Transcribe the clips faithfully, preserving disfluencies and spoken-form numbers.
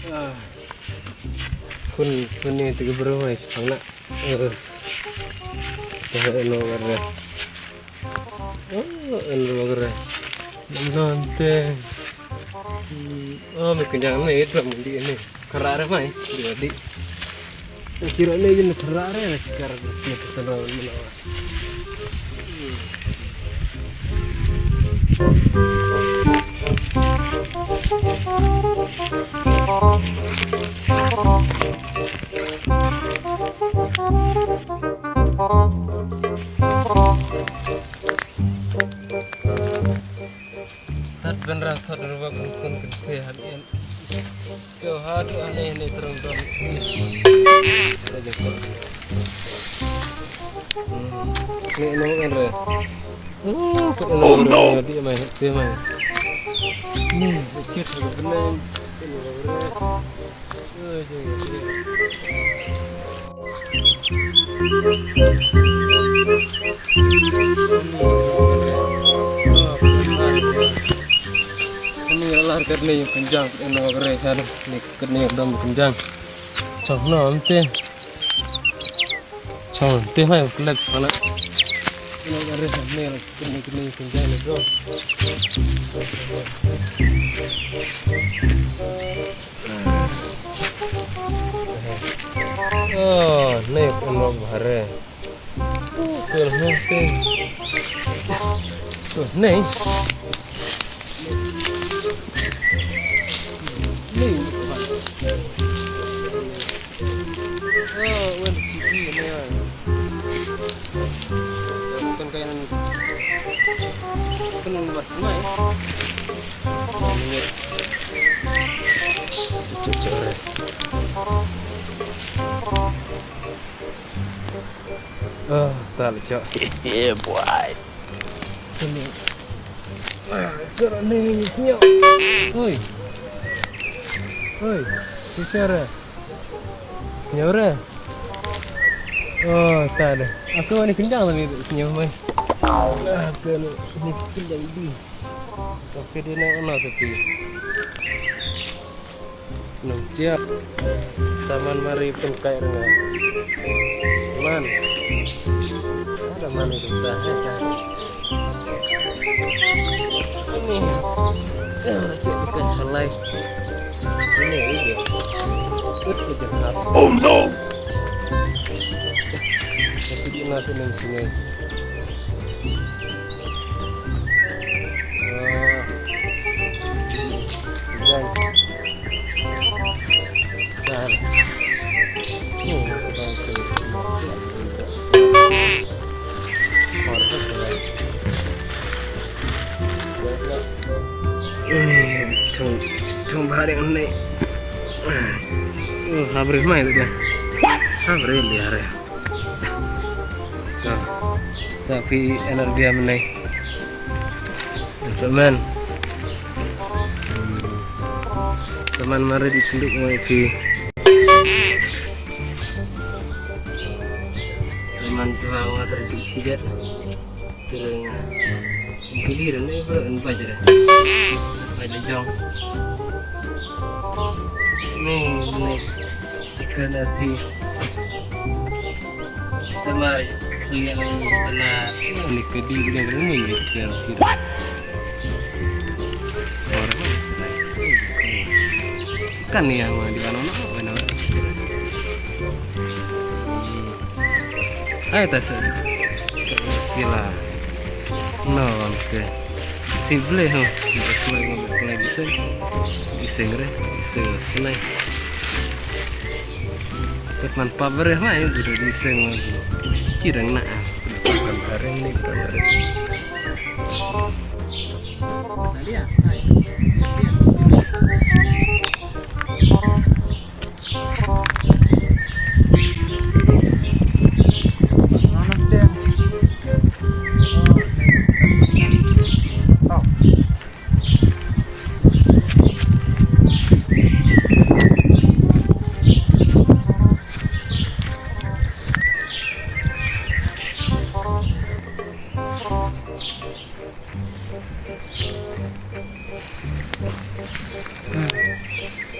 Ah. Kun, kun ni tiga bro mai sepang nak. Eh. Eh, no, eh. Oh, en lo gre. Nonte. Hmm, oh, me kenyang ni, itu mesti ni. Kerare mai, jadi. Kira ni je kerare lah, kira ni kita lo ni. Tat ben ra thot ruwa kun kun kente hadi en. Ko hadu ane ne terung terung. Ne no en re. Oh no. Di mai di mai. Ni cit hadu benai. Ani alar kat ni yung kenjang, ano gre kan ni kat ni dom kenjang. Chong no ante. Chong ante mai klek pala. Ano gre kan ni kat ni kat ni kenjang ni dom. Oh, ni pun mau bahare. Tuh, ni, tuh. Tuh, ni. Ni. Oh, wan sigi ni, ah. Kan kayan. Kan buat mai. Minit. Cucuk, cucuk. Ah, tal, cok. Yeah, boy. Sini. Ah, cok ni, senyum. Oi. Oi, bicara. Senyora. Oh, tak ada. Aku ni kenyang tadi tu, senyum mai. Aku ni, ni kenyang di. Tapi dia nak enak tapi. Nang tiap. Saman mari pun kai renga. Man. Ada man itu dah. Eh, dah. Ini. Eh, cek bekas halai. Ini, ini. Ikut aja, kenapa? Oh no. Tapi dia masuk dalam sini. Wah. Hujan. Hujan. Hmm, hujan. Ni, chung, chung bha ding ni. Oh, ha bri mai tu dia. Ha bri dia re. Nah, tapi energi mana? Teman. Teman mari di kenduk mai pi. Teman tuang mata di tiga. Kira nga. Kili ren ni pula kan pajar. Pajar jong. Ni, ni. Ikan api. Tamar kili ang tana. Ni kedi ni kan ni ni kan kira. Kan ni yang di mana nak? Mana? Ai ta sa. Kila. No, okay. Si ble ho. Ble ble ble ble ble. Iseng re. Iseng re. Iseng re. Kat man pa bre ma ai ble ble iseng ma. Kirang na. Kan areng ni kan areng.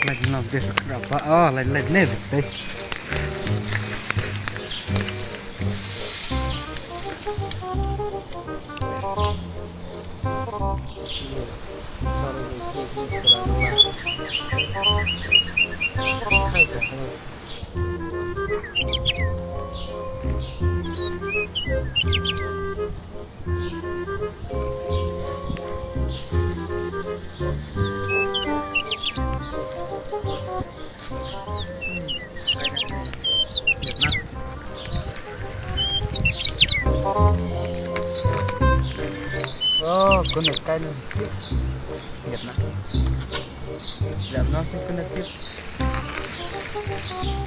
Lait noh, bes raba. Oh, lait, lait ne, bes. Oh, connect kai na. Yep na. Lam no connect.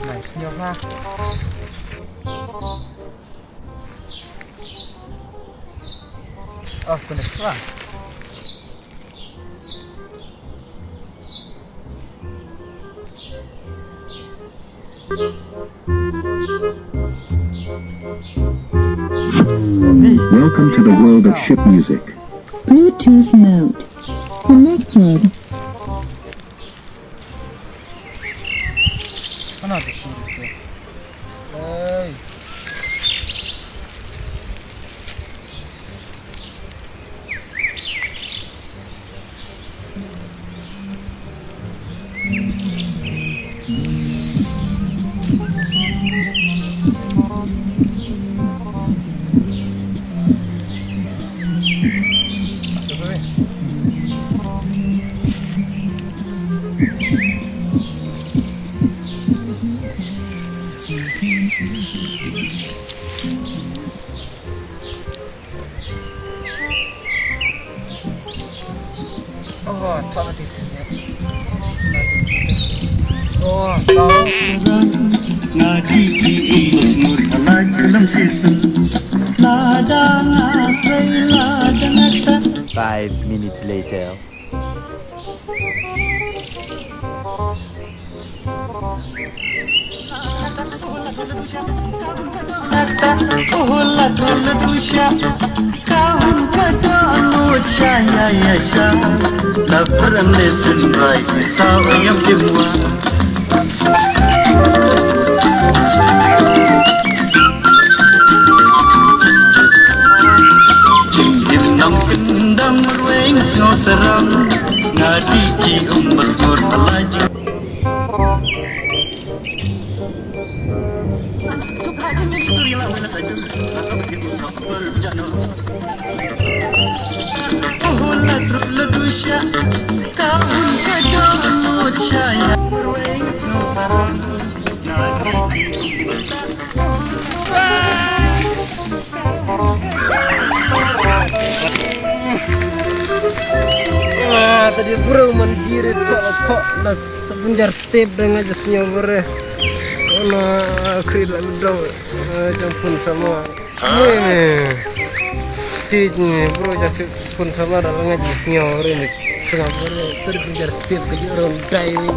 Nice, nyo ha. Oh, connect lah. Welcome to the world of ship music. Bluetooth mode connected. Ano to? Hey. Oh, thok na ti. Oh, thok. Nga di ki um bas ngur halai lam sisu. Lada nga trei lada nga ta. Five minutes later. Ah, tadi burung man kiri tok tok nas. Sa pynjar tip da nga ja sñiaw bare. Ona khri la dong. Jam pun sama. Ni. Tip ni bro ja sip pun sama da nga ja sñiaw bare ni. Tengah bare ter pynjar tip ka jurong dai ni.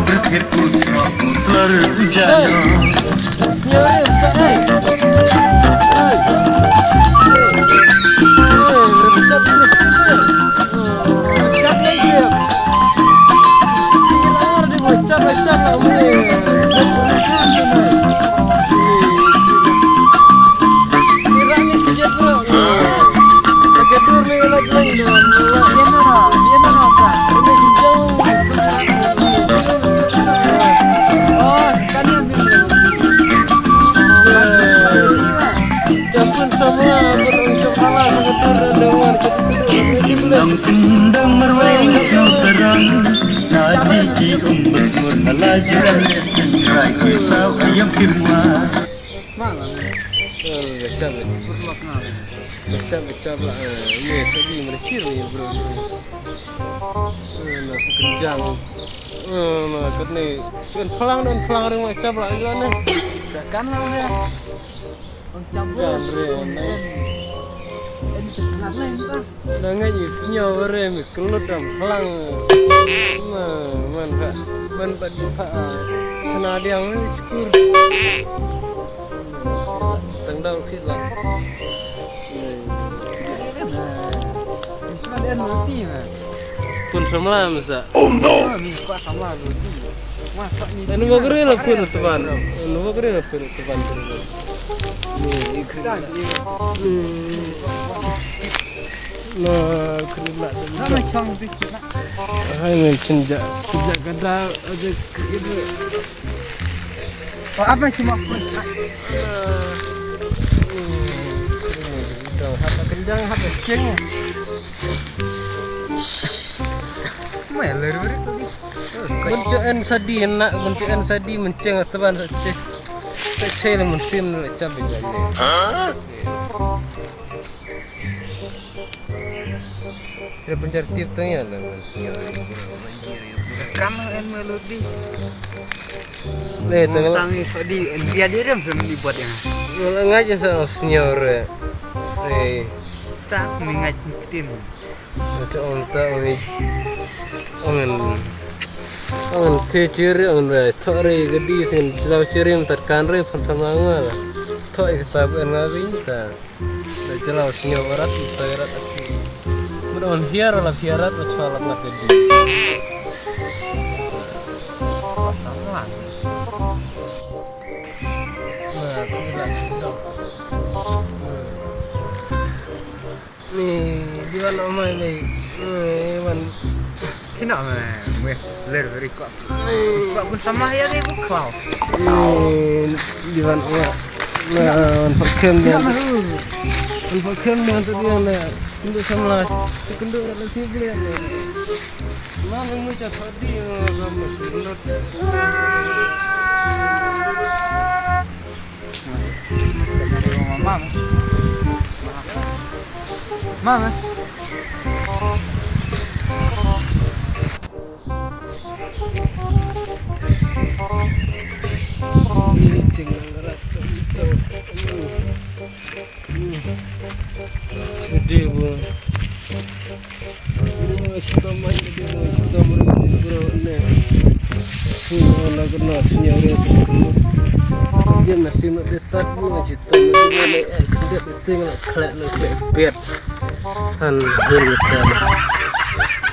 Berpikir ku sama putar hujan. Sñiaw re ta ai. Ai. Ai, re ta ai. Nang kendang merwei song serang. Nadi ki um besmur nalajran. Rai kisau ayam kimwa. Kecap, kecap lah. Ye, tadi mereka ni bro. Na kejang. Na kat ni. Kan pelang dan pelang ring kecap lah ni. Kan lah ya. Kan ring. Da nga i sñiaw re mi klut ram hlang. Ma man ha man bad ha. Chana diang mi skur. Tang dau khit la. Isma den mati ma. Pun samla masa. Oh no. Anu bagre la pun teban. Anu bagre la pun teban. Na kena. Hai men chin ja. Chin ja kada aja. Apa cuma pun. Hata kencang hata ceng. Maya ler ler tadi. Bentuk en sadi nak, bentuk en sadi menceng teban sa ceh. Sa ceh le mesin le cam bisa ni. Sila pencar tip tanya lah mesin. Kamu en melodi. Le tang. Tang ni sadi en dia dia rem family buat yang. Ngaj sa senior. Eh. Ta mi ngaj tin. Macam orang tak orang ni. Orang orang te ciri orang rai thok rai gedi sin jelaw ciri mentat kan rai pun sama ngala. Thok kita bukan ngawi ta. Dah jelaw sini berat kita berat aku. Mudah orang hiar lah hiarat macam alat nak gedi. Sama. Nah, aku nak sedang. Ni, di wan Omai ni. Ni, wan. Kina me, me, ler very quick. Quick pun sama ya deh, bu kau. Ni, di wan Omai. Na, wan pakem dia. Wan pakem dia tu dia na. Kendu sama. Kendu ada si beli. Mana mu cakap dia, kamu kendu. Mama. Mama. Sedih, bu. Shitom ai, shitom ai, shitom ai, bro, ne. Hi, na kena senyore. Jam nasi mat detat, bu, shitom ai, ne, eh, kedet ting la khlek, la khlek bet. Han, hin, kan.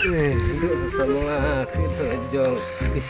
Eh, duk sama lah, kita jong. Ih.